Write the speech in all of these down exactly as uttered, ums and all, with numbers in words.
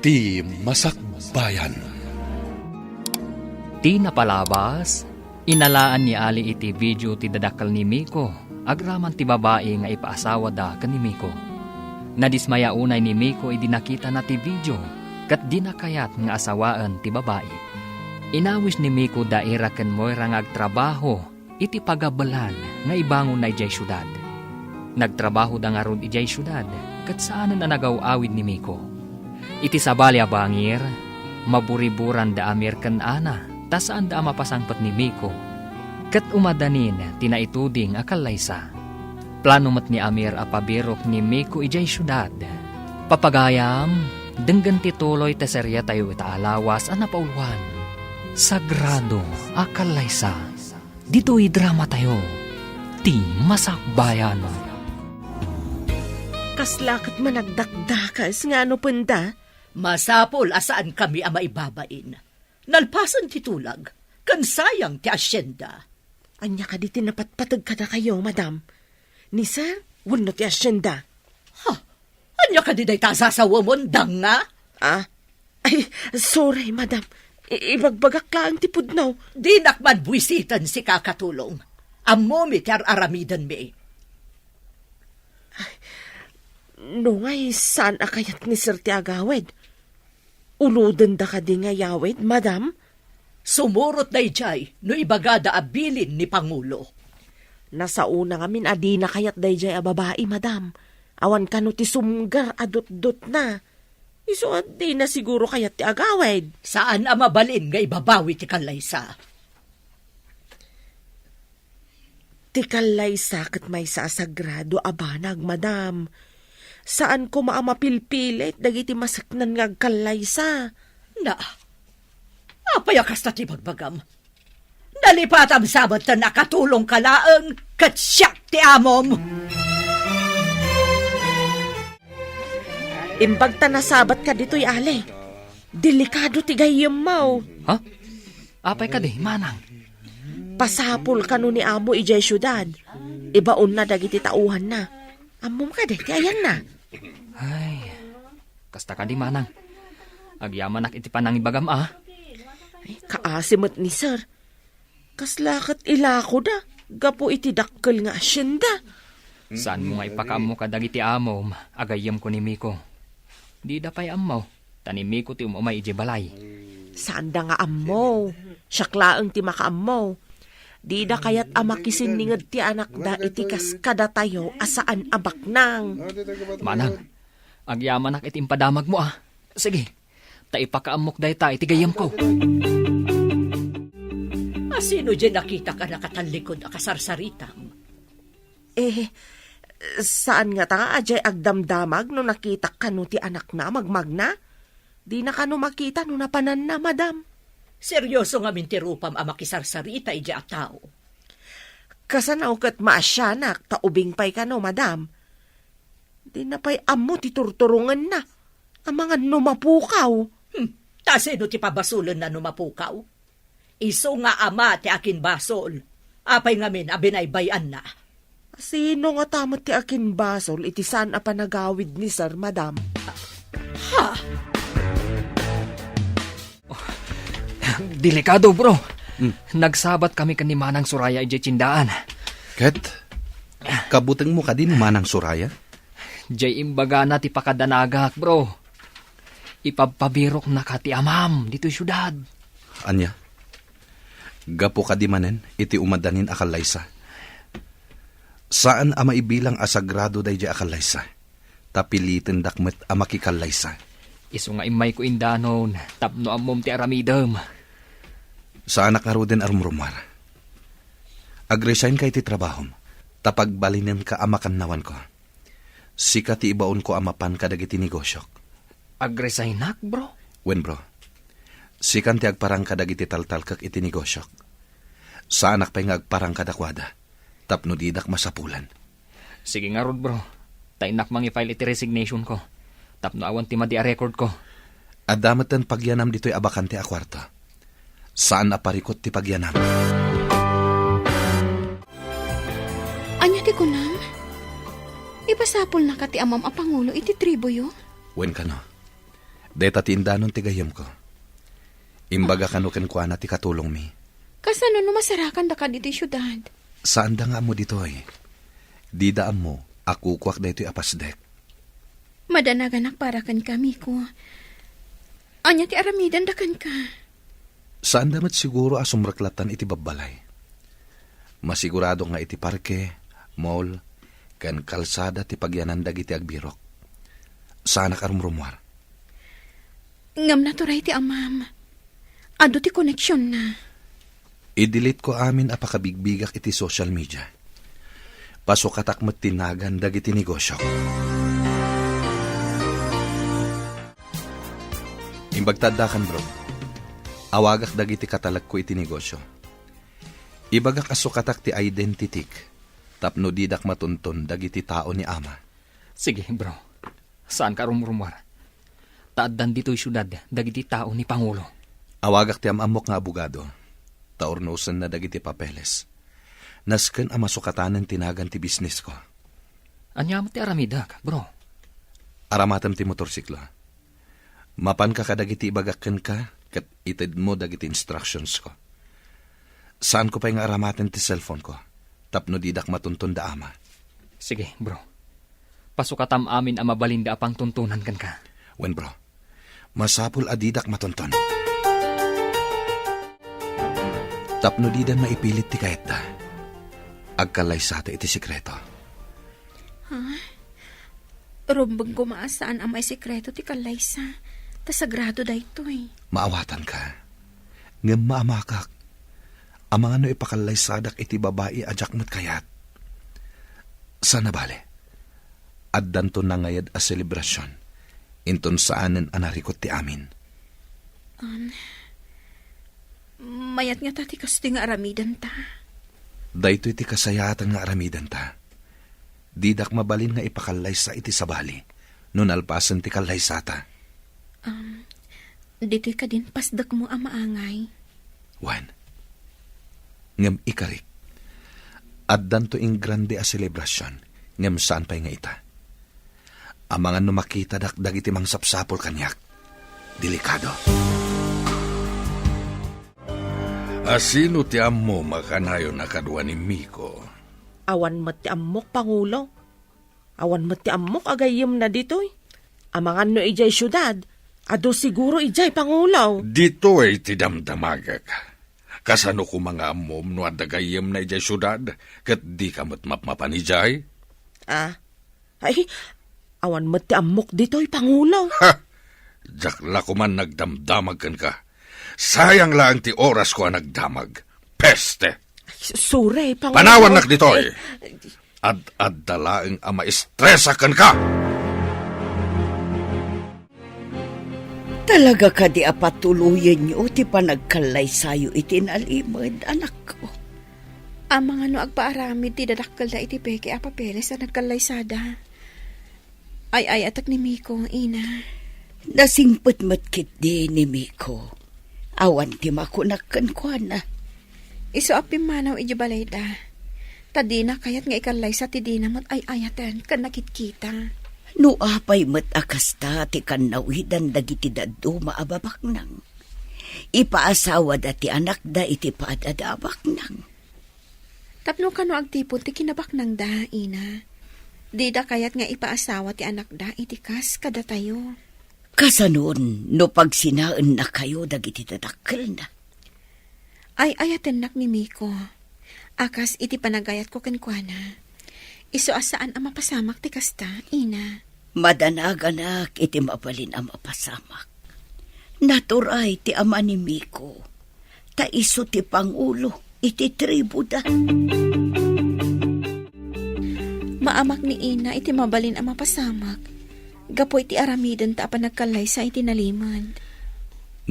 Ti Masakbayan. Ti napalabas, inalaan ni Ali iti video ti dadakkel ni Miko agraman ti babai nga ipaasawada ken ni Miko. Nadismaya unay ni Miko idi nakitana ti video ket dina kayat nga asawaen ti babai. Inawis ni Miko da Ira ken Moira nga agtrabaho iti pagabelan nga ibangonna idiay siudad. Nagtrabahoda ngarud idiay siudad ket saanen a nagaw-awid ni Miko. Iti sabali a bangir, maburiburan da Amir ken Ana ta saanda a mapasangpet ni Miko. Ket umadanin ti naituding a kallaysa. Plano met ni Amir a pabirok ni Miko idiay siudad. Papagayam, denggen ti tuloy ti seriatayo ita a lawas a napauluan, Sagrado a Kallaysa. Ditoy dramatayo, Ti Masakbayan. Kasla ket managdakdakes nga ano penda? Masapul a saankami a maibabain. Nalpasen ti tulag, ken sayang ti asyenda. Ania kadi ti napatpateg kadakayo, madam? Ni sir wenno ti asyenda? Ha? Ania kadi dayta a sasawemon, danga? Ah? Ay, sorry, madam. I-, ibagbagak laeng ti pudno. Dinak man buisiten sika, Katulong. Ammomi ti ar-aramidenmi. Ay, no ngay, saan a kayat ni sir ti agawid? Ulodenda kadi nga yawid, madam? Sumurot daydiay no ibagada a bilin ni Pangulo. Nasaona ngamin a dina kayat daydiay a babai, madam. Awan kano ti sumgar a dutdotna. Isu a dina siguro kayat ti agawid. Saan a mabalin nga ibabawi ti kallaysa. Ti kallaysa ket maysa a sagrado a banag, madam. Saan koma a mapilpilit dagiti maseknan nga agkallaysa. Na, apay a kasta ti bagbagam? Nalipatam sa metten a Katulongka laeng ket siak ti amom. Imbag ta nasabatka ditoy, Ali. Delikado ti gayyemmo. Ha? Apay kadi, manang? Pasapul kano ni amo idiay siudad. Ibaonna dagiti tauhanna. Ammom kadi ti ayanna? Ay, kasta kadi, manang. Agyamanak iti panangibagam, a. Ay, kaasi met ni sir. Kasla ket ilakoda gapu iti dakkel nga asyenda. Saanmo nga ipakaammo kadagiti amom a gayyemko ni Miko. Dida pay ammo, ta ni Miko ti um-umay idiay balay. Saanda nga ammo. Siak laeng ti makaammo. Dida kayat a makisinninged ti anakda iti kas kadatayo a saan a baknang. Manang, agyamanak iti impadamagmo, a. Sige, ta ipakaammok dayta iti gayyemko. A sino diay nakitak a nakatallikod a kasarsaritam? Eh, saan ngata a diay agdamdamag no nakitak kano ti anakna a magmagna? Dina kano makita no napananna, madam. Serioso ngamin ti rupam a makisarsarita idiay a tao. Kasano ket maasianak ta ubing pay kano, madam? Dina pay ammo ti turturongenna. Amangan no mapukaw. Hmm, ta sino ti pabasolenna no mapukaw? Isu nga ama ti akinbasol. Apay ngamin a binaybay-anna? Sino ngata met ti akinbasol iti saan a panagawid ni sir, madam? Ha? Delikado, bro. Hmm. Nagsabat kami ken ni Manang Soraya idiay tiendaan. Ket? Kabutengmo kadi ni Manang Soraya? Diay imbagana ti pakadanagak, bro. Ipabpabiroknaka ti amam ditoy siudad. Ania? Gapu kadi manen iti umadanin a kallaysa. Saan a maibilang a sagrado daydiay a kallaysa, ta pilitendak met a makikallaysa. Isu nga immayko indanon tapno ammom ti aramidem. Saanak ngaruden a rumrumuar. Agresign ka iti trabahom, ta pagbalinemka a makannawanko. Sika ti ibaonko a mapan kadagiti negosiok. Agresignak, bro? Wen, bro. Sikan ti agparang kadagiti taltalkek iti negosiok. Saanak pay nga agparang kadakuada, tapno didak masapulan. Sige ngarud, bro. Ta innak mangi-file iti resignation ko, tapno awan ti madi a record ko. Adda metten pagyanam ditoy a bakante a kuarto. Saan a parikut ti pagyanam. Ania ti kunam? Ipasapulnaka ti amam a pangulo iti tribuyo? Wen kano. Dayta ti indanon ti gayyemko. Imbaga kano kenkuana ti katulongmi. Kasano no masarakandaka ditoy siudad? Saanda nga ammo ditoy. Dida ammo a kukuak daytoy a pasdek. Madanaganak para kenka, Miko. Ania ti aramidenda kenka? Saanda met siguro a sumreklattan iti babbalay. Masigurado nga iti parke, mall, ken kalsada ti pagyanan dagiti agbirok. Saanak a rumrumuar. Ngem naturay ti amam. Adu ti koneksionna. I-delete ko amin a pakabigbigak iti social media. Pasukatak met ti nagan dagiti negosiok. Imbag ta addakan, bro. Awagak dagiti katalekko iti negosio. Ibagak a sukatak ti identitik tapno didak matunton dagiti tao ni ama. Sige, bro. Saanka a rumrumuar. Ta addan ditoy siudad dagiti tao ni Pangulo. Awagak ti am-ammok nga abogado, ta urnosenna dagiti papeles. Nasken a masukatanen ti nagan ti bisnesko. Ania met ti aramidek, bro? Aramatem ti motorsiklo. Mapanka kadagiti ibagak kenka, ket itedmo dagiti instructionsko. Saanko pay nga aramaten ti cellphoneko, tapno didak matunton da ama. Sige, bro. Pasukatam amin a mabalinda a pangtuntunan kenka. Wen, bro. Masapul a didak matunton. Tapno dida maipilit ti kayatda, agkallaysata iti sekreto. Ha? Rumbeng koma a saan a maisekreto ti kallaysa, ta sagrado daytoy. Maawatanka. Ngem maamakak. Amangan no ipakallaysadak iti babai a diak met kayat. Sana bale, addanto nangayad a selebrasion, inton saanen a narikut ti amin. Um, mayat ngata ti kastoy nga aramidenta? Daytoy ti kasayaatan nga aramidenta. Didak mabalin nga ipakallaysa iti sabali no nalpasen ti kallaysata. Um, ditoy kadin pasdekmo a maangay? Wen. Ngem ikarik, addanto ingrande a selebrasion, ngem saan pay nga ita. Amangan no makitadak dagiti mangsapsapul kaniak. Delikado. Asino ti ammo makanayon a kadua ni Miko? Awan met ti ammok, Pangulo. Awan met ti ammok a gayyemna ditoy. Amangan no idiay siudad, adu siguro idiay, Pangulo. Ditoy ti damdamagek. Kasano koma nga ammom no adda gayyemna idiay siudad, ket dika met mapmapan idiay? Ah, ay, awan met ti ammok ditoy, Pangulo. Ha! Diak la koman nagdamdamag kenka. Sayang laeng ti orasko a nagdamag. Peste! Ay, sorry, Pangulo. Panawannak ditoy! Ad-adda laeng a maestresak kenka! Talaga kadi a patuloyenyo ti panagkallaysayo iti nalimed, anakko? Amangan no agpaaramid ti dadakkelda iti peke a papeles a nagkallaysada. Ay-ayatek ni Miko, ina. Nasingpet met ketdi ni Miko. Awan ti makunak kenkuana. Isu a pimmanaw idiay balayda. Ta dina kayat nga ikallaysa ti dina met ay-ayaten ken nakitkita. No apay met a kasta ti kannawidan dagiti dadduma a babaknang, ipaasawada ti anakda iti padada a baknang. Tapno kano agtipon ti kinabaknangda, ina. Dida kayat nga ipaasawa ti anakda iti kas kadatayo. Kasanon no pagsinaennakayo dagiti dadakkelna? Ay-ayatennak ni Miko a kas iti panagayatko kenkuana. Isu a saan a mapasamak ti kasta, ina. Madanaganak iti mabalin a mapasamak. Naturay ti ama ni Miko, ta isu ti pangulo iti tribuda. Maamak ni ina iti mabalin a mapasamak, gapu iti aramidenta a panagkallaysa iti nalimed.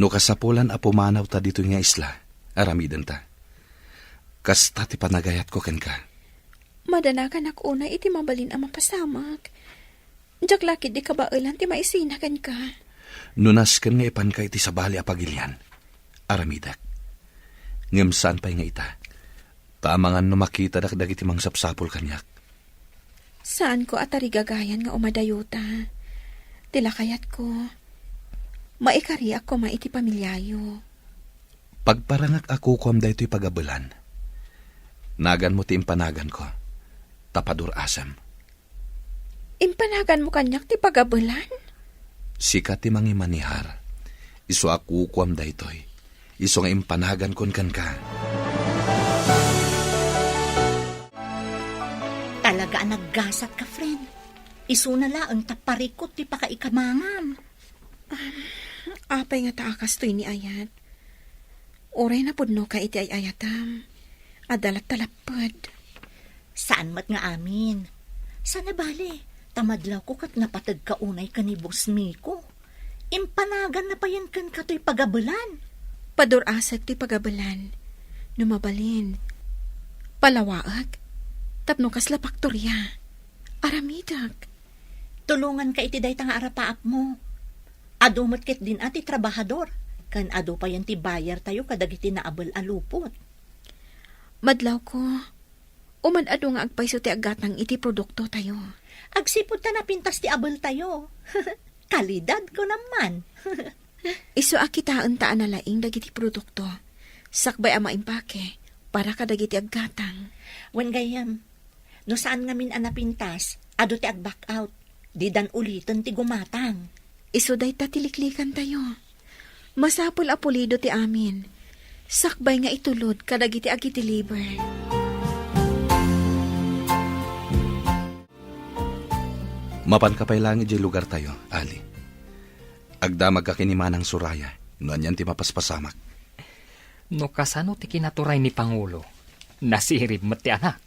No kasapulan a pumanawta ditoy nga isla, aramidenta. Kasta ti panagayatko kenka. Madanaganak unay iti mabalin a mapasamak. Diak la ketdi kabaelan ti maisina kenka. No nasken nga ipanka iti sabali a pagilian, aramidek. Ngem saan pay nga ita, ta amangan no makitadak dagiti mangsapsapul kaniak. Saanko a tarigagayan nga umadayota. Ti la kayatko, Maikariak koma iti pamiliayo. Pagparangak a kukuam daytoy pagabelan. Naganmo ti impanaganko, ta padur-asem. Impanaganmo kaniak ti pagabelan? Sika ti mangimanihar. Isu a kukuam daytoy. Isu nga impanagankon kenka. Talaga a naggasat ka, friend. Isuna laeng ta parikut ti pakaikamangam. Apay ngata a kastoy ni ayat? Uray napudnoka iti ay-ayatam, adda latta lapped. Saan met nga amin. Saan a bale, ta madlawko ket napategka unay ken ni Boss Miko. Impanaganna payen kenka toy pagabelan. Padur-asek toy pagabelan. No mabalin, palawaek tapno kasla paktoria. Aramidek. Tulonganka iti dayta nga arapaapmo. Adu met ketdin a ti trabahador, ken adu payen ti buyer tayo kadagiti naabel a lupot. Madlawko, umad-adu nga agpayso ti aggatang iti produkto tayo. Agsipud ta napintas ti abel tayo. Kalidad ko naman. Isu a kitaenta a nalaing dagiti produkto, sakbay a maimpake para kadagiti aggatang. Wen gayyem, no saan ngamin a napintas, adu ti ag-back out. Didan uliten ti gumatang. Isu dayta ti liklikantayo. Masapul a pulido ti amin. Sakbay nga itulod kadagiti agi-deliver. Mapanka pay laeng idiay lugartayo, Ali. Agdamagka ken ni Manang Soraya, no anian ti mapaspasamak. No kasano ti kinaturay ni Pangulo, nasirib met ti anak.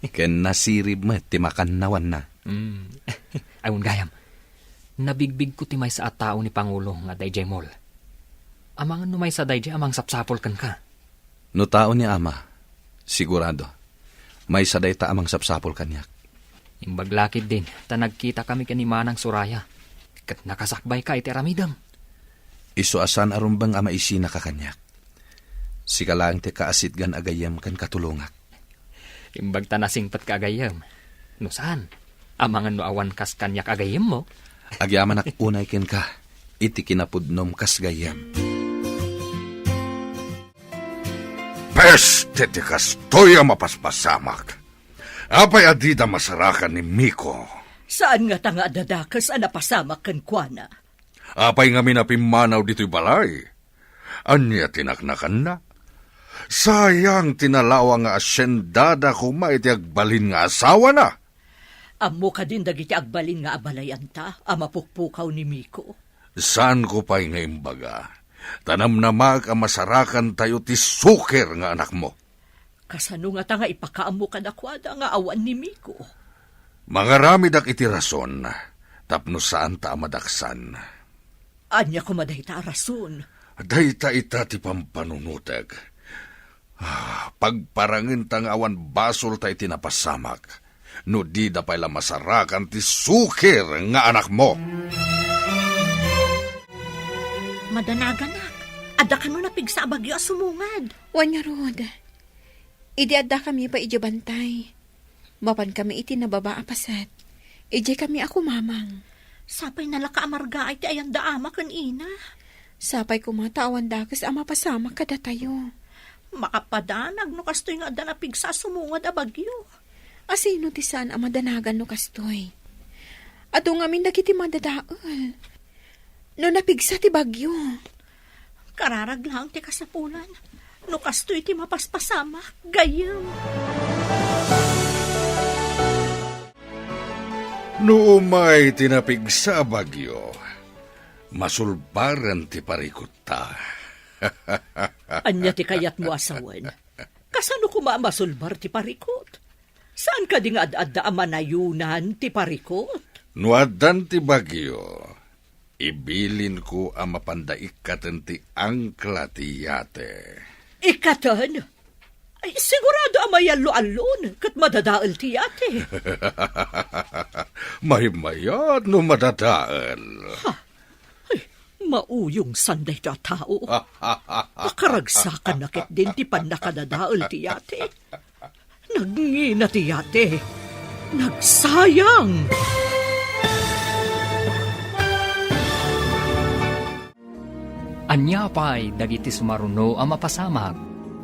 Ken nasirib met ti makannawanna. Mm. Awan gayam, nabigbigko ti maysa a tao ni Pangulo nga daydiay mall. Amangan no maysa daydiay a mangsapsapul kenka. No tao ni Ama, sigurado, maysa dayta a mangsapsapul kaniak. Imbag la ketdin ta nagkitakami ken ni Manang Soraya, ket nakasakbayka iti aramidem. Isu a saan a rumbeng a maisinaka kaniak. Sika laeng ti kaasitgan a gayyem ken katulongak. Imbag ta nasingpetka a gayyem. No saan, amangan no awan kas kaniak a gayyemmo. Agyamanak unay kenka iti kinapudnom kas gayyem. Peste ti kastoy a mapaspasamak! Apay a dida masarakan ni Miko? Saan ngata nga adda dakes a napasamak kenkuana? Apay ngamin a pimmanaw ditoy balay? Ania ti naknakanna? Sayang ti nalawang nga asyendada koma iti agbalin nga asawana. Ammo kadin dagiti agbalin nga abalayanta a mapukpukaw ni Miko? Saanko pay nga imbaga, ta namnamaek a masarakantayo ti suker nga anakmo. Kasano ngata nga ipakaammo kadakuada nga awan ni Miko? Mangaramidak iti rason tapno saanta a madaksan. Ania koma dayta a rason? Dayta ita ti pampanunotek. Ah, pagparangenta nga awan basolta iti napasamak, no dida pay la masarakan ti suker nga anakmo. Madanaganak, adda kano napigsa a bagyo a sumungad? Wen ngarud, idi addakami pay idiay bantay, mapankami iti nababa a paset. Idiaykami a kumamang. Sapay nalaka a margaay ti ayanda ama ken ina. Sapay koma ta awan dakes a mapasamak kadatayo. Makapadanag no kastoy nga adda napigsa a sumungad a bagyo. Asino ti saan a madanagan no kastoy? Adu ngamin dagiti madadael no napigsa ti bagyo. Kararag laeng ti kasapulan no kastoy ti mapaspasamak, gayyem. No umay ti napigsa a bagyo, masulbaren ti parikutta. Ania ti kayatmo a sawen? Kasano koma a masulbar ti parikut? Saan kadi nga ad-adda a manayunan ti parikut? No addan ti bagyo, ibilinko a mapanda ikkaten ti angkla ti yate. Ikkaten? Ay, sigurado a mayallo-allon ket madadael ti yate. Maymayat no madadael. Ha? Ay, mauyongsan dayta a tao. Akaragsakanna ketdin ti pannakadadael ti yate. Nagngina ti yate. Nagsayang! Ania pay dagiti sumaruno a mapasamak?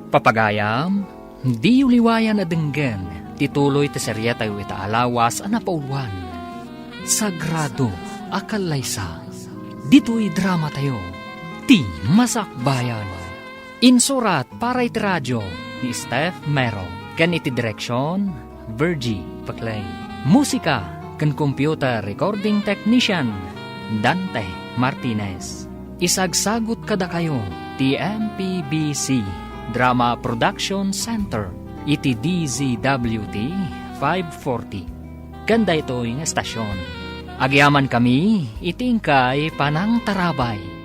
Papagayam, diyo liwayan a denggen ti tuloy ti seriatayo ita a lawas a napauloan, Sagrado a Kallaysa. Ditoy dramatayo, ti Masakbayan. Insurat para iti radio ni Steph Mero ken iti direksion, Virgie Paclay. Musika ken computer recording technician, Dante Martinez. Isagsagut kadakayo ti M P B C Drama Production Center iti D Z W T five forty. Ken daytoy nga estasion, agyamankami iti inkay panangtarabay.